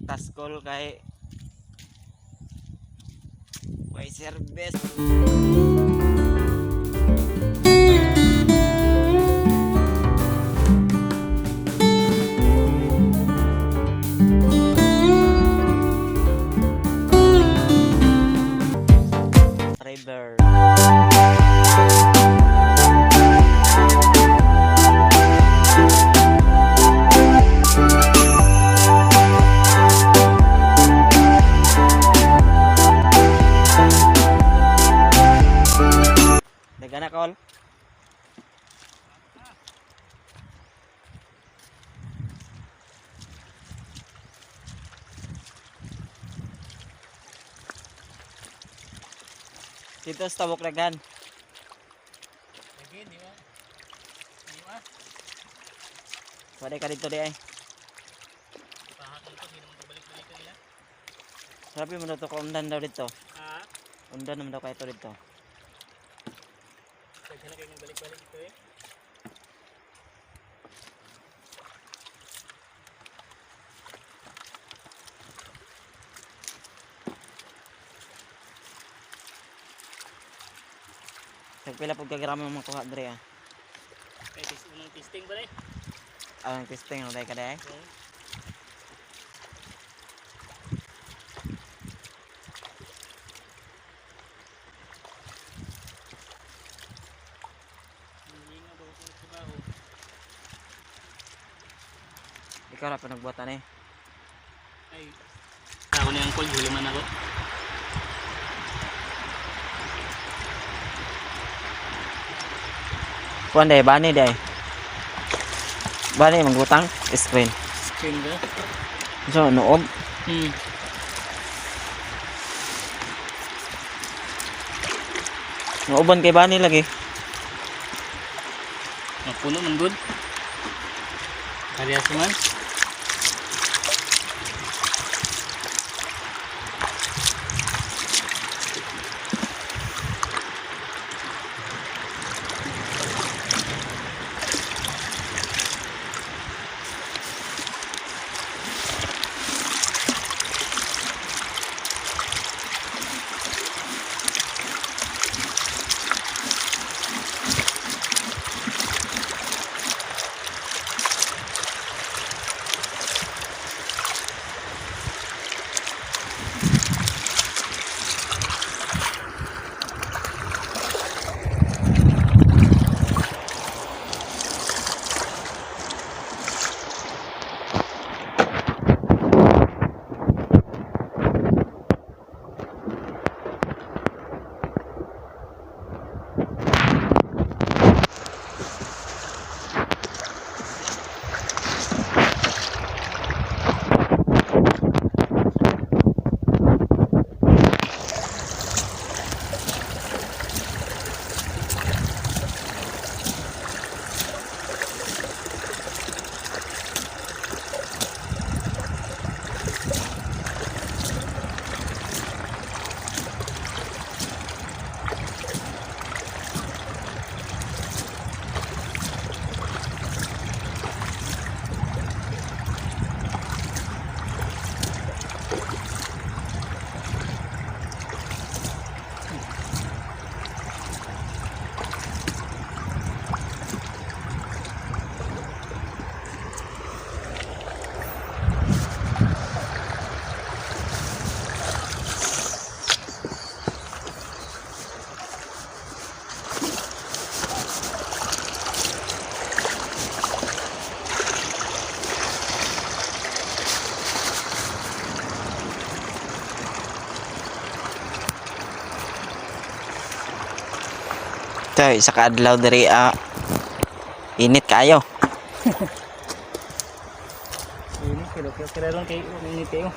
Taskol kay way service. River. Nagana kol. Dito sa Tabok Dagan. Lagi, di ba? Di ba? Pwede ka dito di ay. Pahat nito, hindi naman pabalik-balik nila. Sabi mo daw to ko undan daw dito. Ha? Undan naman daw kayo to dito. Daghan na kayo ng balik-balik ito eh. Tagpila pud ka gramo makuha diri ah. Kaya tis, unang testing ba eh? Ang testing no dai ka dai. Oo. Hindi nga ba ako trabaho? Ikaw ra pa nagbuhatan eh. Ay, ako na yung call, huli man ako. Kuan dai bani dai. Bani manggutang screen. Screen ba? So noob. Nooban kay bani lagi. Mapuno man good. Parehas man. Tay sa kaadlaw diri ah. Init kaayo. Ini kilo kilo kira lang kay ini kayo.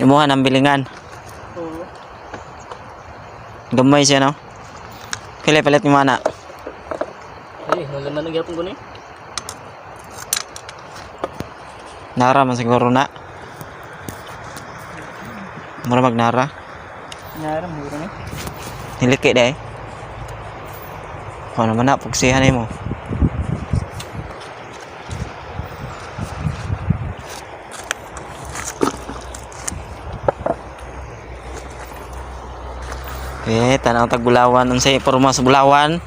Imuha ng bilingan. Oo. Gamay siya no. Kili palit ni mana. Ay, wala man nagyapon ko ni. Nara man siguro na. Mura magnara. Naram siguro ni. Niliki dai. Kung naman na, pugsihan mo. Eh, tanaw tag bulawan unsay porma sa bulawan?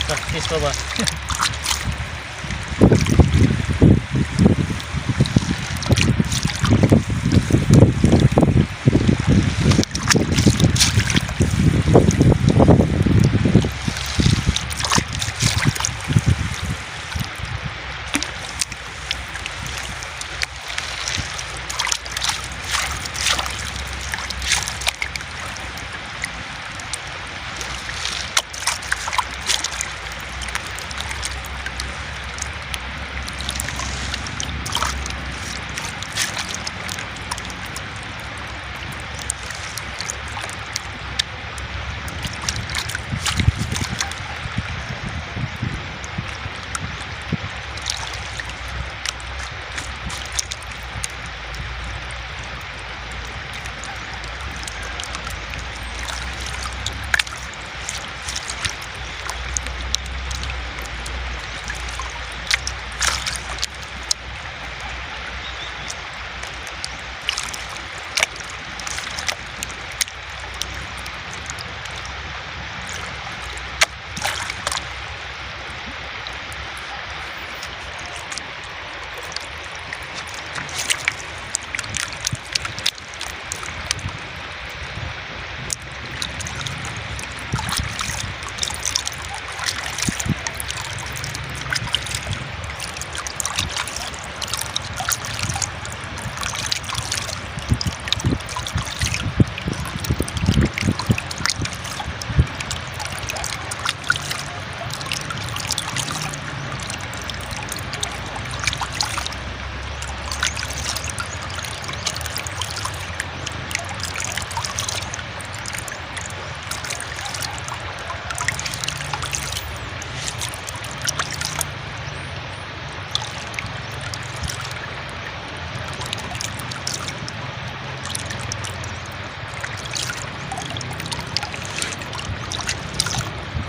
Practice pa ba?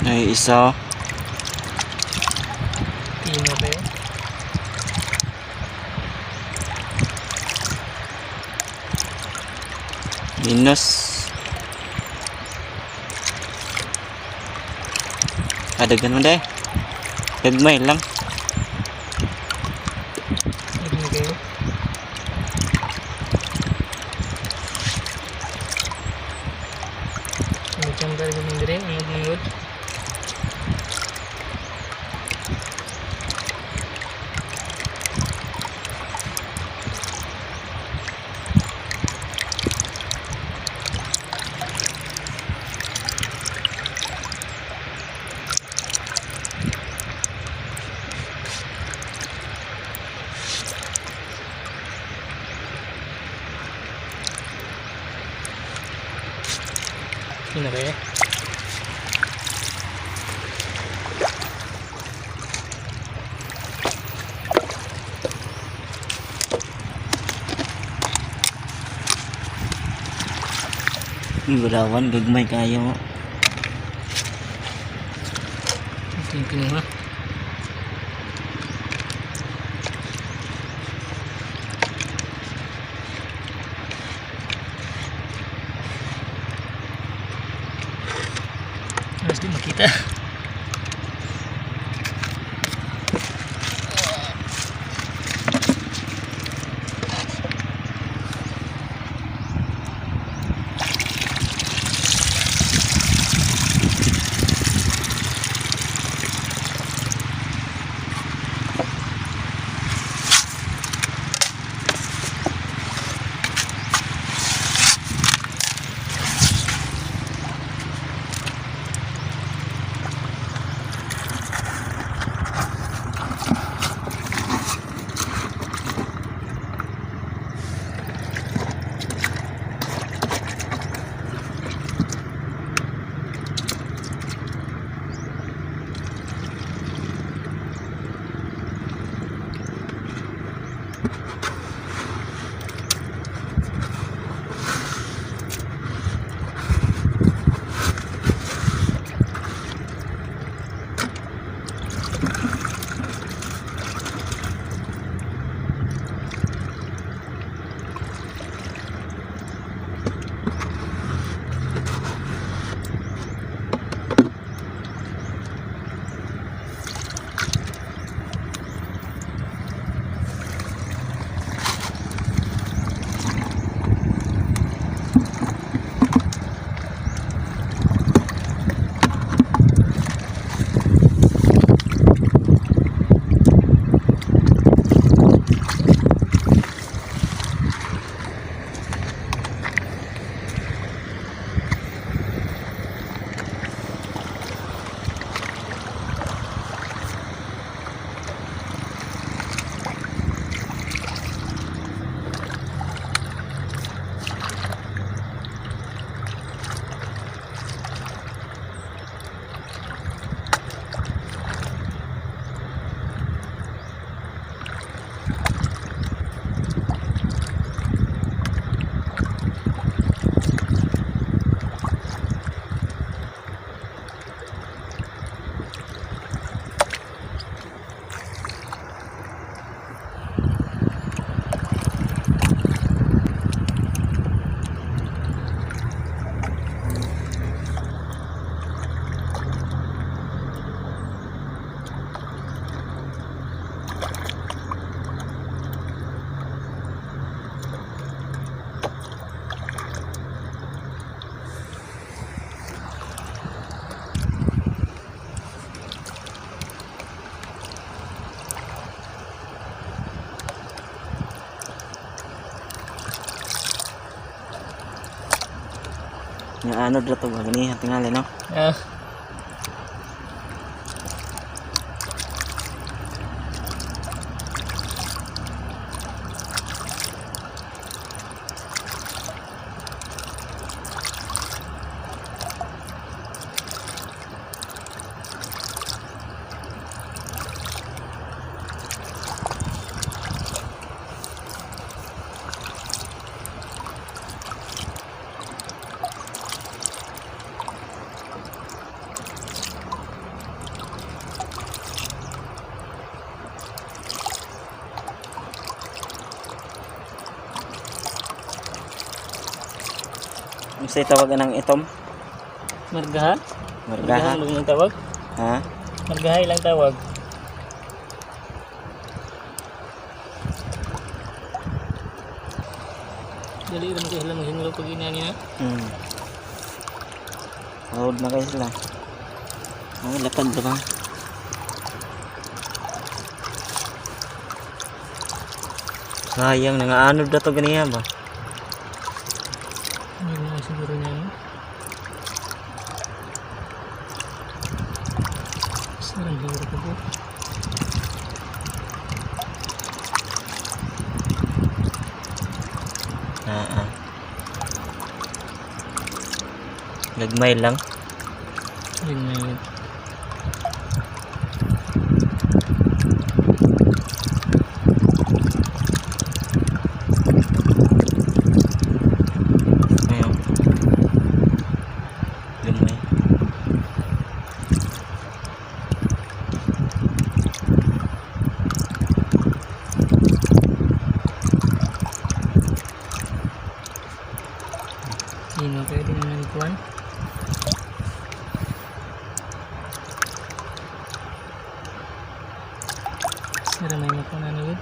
Ay, isa. Pino kayo. Minus. Adagan mo dai. Gagmay lang. Pino kayo. Macam dari gunung dire, unod manggod. Pino kayo. Yung Bulawan, gagmay kayo. Ito yung kinuha. Halos di makita. Nangaanod ra to ba gani tingali, no? Ah. Unsay tawag anang itom? Margaha? Margaha. Margaha ang tawag? Ha? Margaha ilang tawag. Dali ra man kay sila maghinlo pag ina niya. Hold na kayo sila. Oh, lapad ba? Sayang, nangaanod na to ganiya ba? Hindi mo siguro niya, no? Sarang siguro ko po. Ah, ah. Gagmay lang. Yun na yun. Ayun. Gamay. Sino pwede na nagkuhan? Sara may makuha na yun.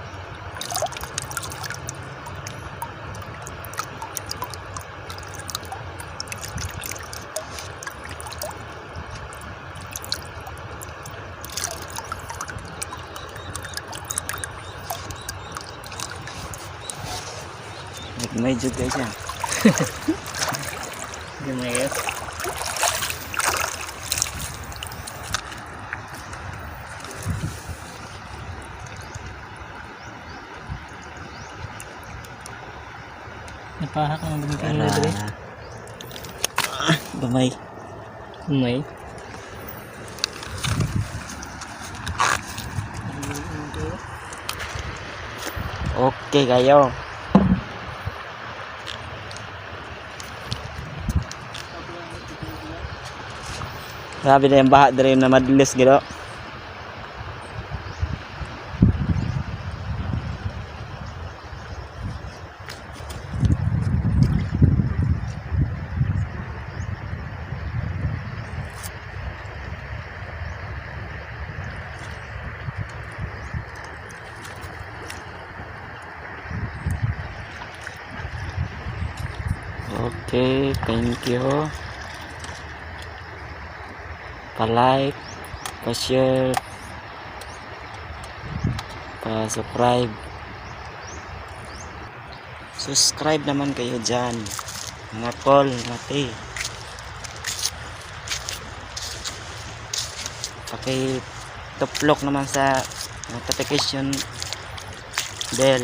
Gagmay jud guys siya. Gamay guys. Napahak ang gamitin nila dre. Ah, gamay. Gamay. Okay kayo. Grabe na yung baha diri na madlis gino. Okay, thank you. Pa-like, pa-share, pa-subscribe. Subscribe naman kayo dyan. Mga call, mga te. Paki-tuplok naman sa notification bell.